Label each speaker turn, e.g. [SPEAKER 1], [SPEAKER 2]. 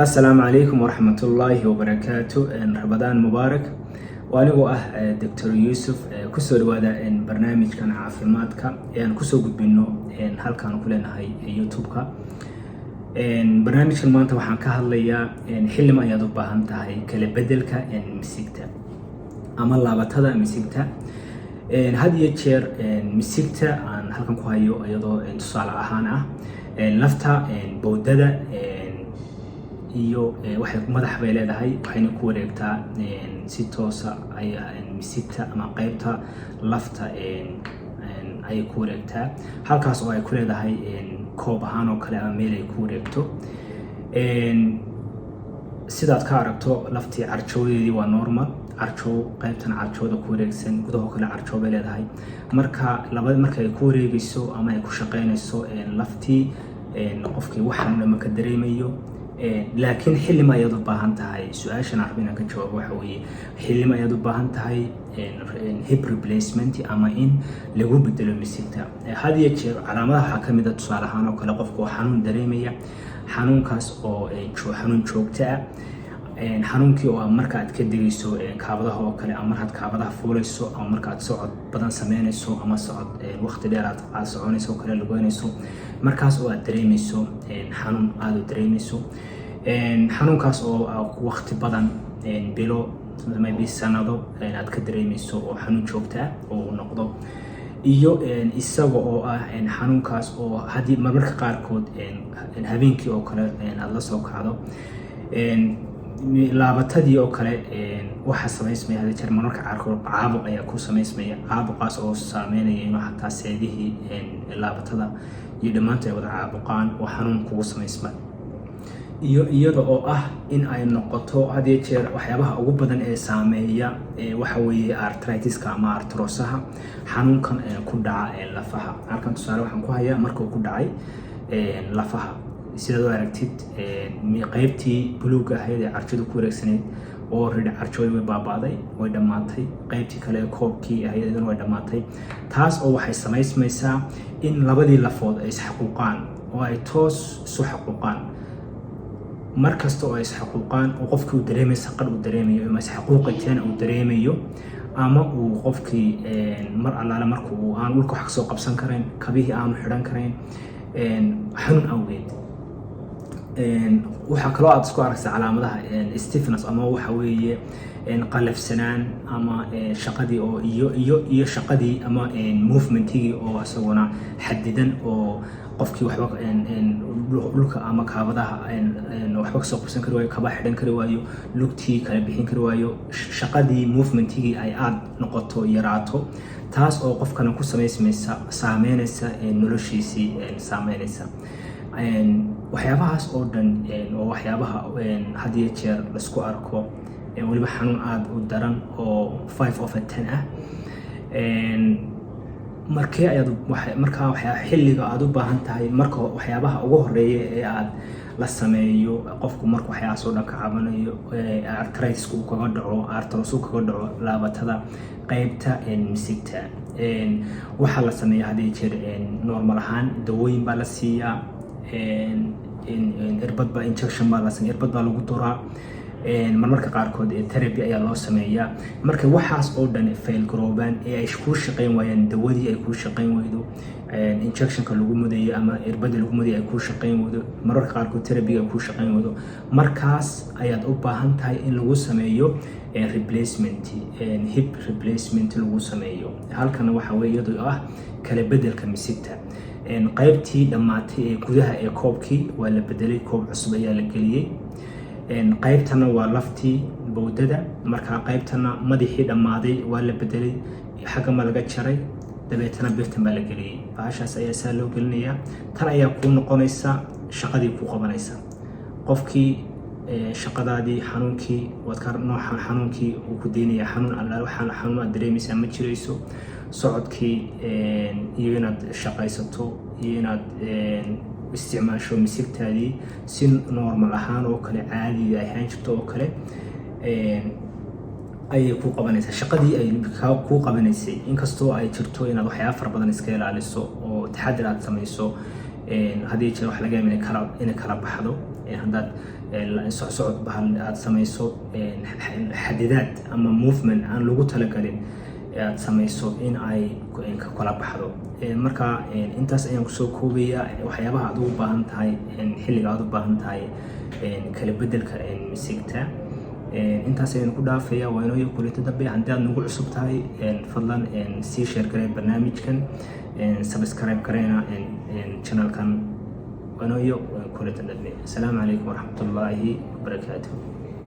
[SPEAKER 1] Assalaamu calaykum waraxmatullaahi wabarakaatu. Ramadaan mubaarak. Waa anigoo ah Doctor Yuusuf. Kusoo dhawaada barnaamijkan caafimaadka ee aan kusoo gudbino halkaan ku leenahay YouTube-ka. Barnaamijkan maanta waxaan ka hadlayaa xillima ayaad u baahan tahay kala bedelka misigta ama laabatada misigta. Had iyo jeer misigta aan halkan ku hayo, iyadoo tusaale ahaan ah lafta bowdada iyo waxay madax bay leedahay, waxayna ku wareegtaa si toosa ayaa misigta ama qeybta lafta ayay ku wareegtaa, halkaas oo ay ku leedahay koob ahaan oo kale ama meel ay ku wareegto. Sidaad ka aragto, laftii carjoodeedii waa normal carjoow, qaybtan carjooda ku wareegsan gudahoo kale carjoo bay leedahay. Marka laba marka ay ku wareegayso ama ay ku shaqeynayso laftii, qofkii wax xanuuna ma ka dareemayo. Laakiin xillima ayaad u baahan tahay? Su-aashan aan rabo inaan ka jawaabo waxa weeye: xillima ayaad u baahan tahay hip replacement ama in lagu bedelo misigta? Had iyo jeer calaamadaha waxaa ka mid a, tusaale ahaan oo kale, qofku oo xanuun dareemaya, xanuunkaas oo xanuun joogto ah, xanuunkii oo marka aad ka degayso kaabadaha oo kale, ama markaad kaabadaha fuulayso, ama markaad socod badan sameynayso, ama socod waqti dheer aad soconayso oo kale, lugeynayso, markaas oo aad dareemeyso xanuun aada u dareemeyso, xanuunkaas oo waqti badan, bilo, maybe sanado, aad ka dareemeyso, oo xanuun joogta ah oo noqdo, iyo isaga oo ah xanuunkaas oo haddii marmarka qaarkood habeenkii oo kale aada la soo kacdo laabatadii oo kale, waxaa samaysmaya hada jeer marmarka qaarkood caabuq ayaa ku samaysmaya, caabuqaas oo saameynaya inuu xataa seedihii laabatada iyo dhammaantood ay wada caabuqaan oo xanuun kugu samaysma, iyo iyada oo ah in ay noqoto had iyo jeer waxyaabaha ugu badan ee saameeya waxa weeye arthritis-ka ama arthrosis-ka, xanuunkan ku dhaca lafaha. Halkan tusaale waxaan ku hayaa marka uu ku dhacay lafaha. Sidaad u aragtid, qaybtii buluugga ahayd ee carjadu ku wareegsanayd oo ridhi carjoodii way baaba'day, way dhammaatay. Qaybtii kale ee koobkii ahayd iyaduna way dhammaatay, taas oo waxay samaysmaysaa in labadii lafood ay isxaquuqaan oo ay toos isu xaquuqaan. Mar kasta oo ay isxaquuqaan oo qofkii uu dareemayo saqadh uu dareemayo ama isxaquuqitaan uu dareemayo, ama uu qofkii mar allaale marka uu aan dhulka wax kasoo qabsan karayn, kabihii aanu xidhan karayn xanuun awgeed. Waxaa kaloo aad isku aragtaa calaamadaha stiffness ama waxa weeye qalafsanaan ama shaqadii oo iyo shaqadii ama movement-igii oo isaguna xadidan, oo qofkii waxba dhulka ama kaabadaha waxba kasoo qabsan kari waayo, kabaa xidhan kari waayo, lugtii kala bixin kari waayo, shaqadii movement-igii ay aada noqoto yaraato, taas oo qofkana ku samaysmaysa, saameynaysa noloshiisii, saameynaysa. Waxyaabahaas oo dhan oo waxyaabaha had iyo jeer laisku arko, weliba xanuun aada u daran oo 5 over 10 ah. Markee ayaad markaa waxyaa xilliga aada u baahan tahay? Marka waxyaabaha ugu horeeya ee aad la sameeyo qofku marka waxyaabahaas oo dhan ka cabanayo, arthritis uu kaga dhaco, arthrosis uu kaga dhaco laabatada qaybta misigta, waxaa la sameeyaa had iyo jeer normal ahaan dawooyin baa la siiyaa, irbad baa, injection baa la sameeya, irbad baa lagu duraa, marmarka qaarkood therapy ayaa loo sameeyaa. Marka waxaas oo dhan fail garoobaan ee ay kuu shaqayn waayaan, dawadii ay kuu shaqayn weydo, injection-ka lagu mudayo ama irbadii lagu mudayo ay kuu shaqayn weydo, mararka qaarkood therapy-ga ay kuu shaqayn weydo, markaas ayaad u baahan tahay in lagu sameeyo replacement, hip replacement lagu sameeyo. Halkana waxa weeye iyadoo ah kala bedelka misigta. Qaybtii dhammaatay ee gudaha ee koobkii waa la bedelay, koob cusub ayaa la geliyey. Qaybtana waa laftii bowdada. Markaa qaybtana madaxii dhammaaday waa la bedelay, xaggama laga jaray, dabeetana birtan baa la geliyey. Bahashaas ayaa saa loo gelinayaa. Tan ayaa kuu noqonaysa shaqadii kuu qabanaysa qofkii shaqadaadii, xanuunkii waad ka nooca xanuunkii uu ku daynaya. Xanuun alla waxaan xanuun aad dareemaysaa ma jirayso. Socodkii iyo inaad shaqaysato iyo inaad isticmaasho misigtaadii si normal ahaan oo kale, caadiga ahaan jirto oo kale ayay kuu qabanaysaa shaqadii ay kuu qabanaysay, inkastoo ay jirto inaad waxyaaba fara badan iska ilaaliso oo taxadir aad samayso. Haddii jeer wax laga yaaba inay kala baxdo. Haddaad socsocod bahal aad samayso, xadidaad ama movement aan lagu talagalin aad samayso, in ay ka kala baxdo. Marka intaas ayaan kusoo koobayaa waxyaabaha aad ugu baahan tahay, xilliga aad u baahan tahay kala bedelka misigta. Intaas ayaan ku dhaafaya. Waa inoo kulanti dambe. Haddii aad nagu cusub tahay, fadlan sii share garee barnaamijkan, subscribe gareena channelkan. Waa inoo kulanti dambe. Asalaamu calaykum waraxmatullaahi wabarakaatuh.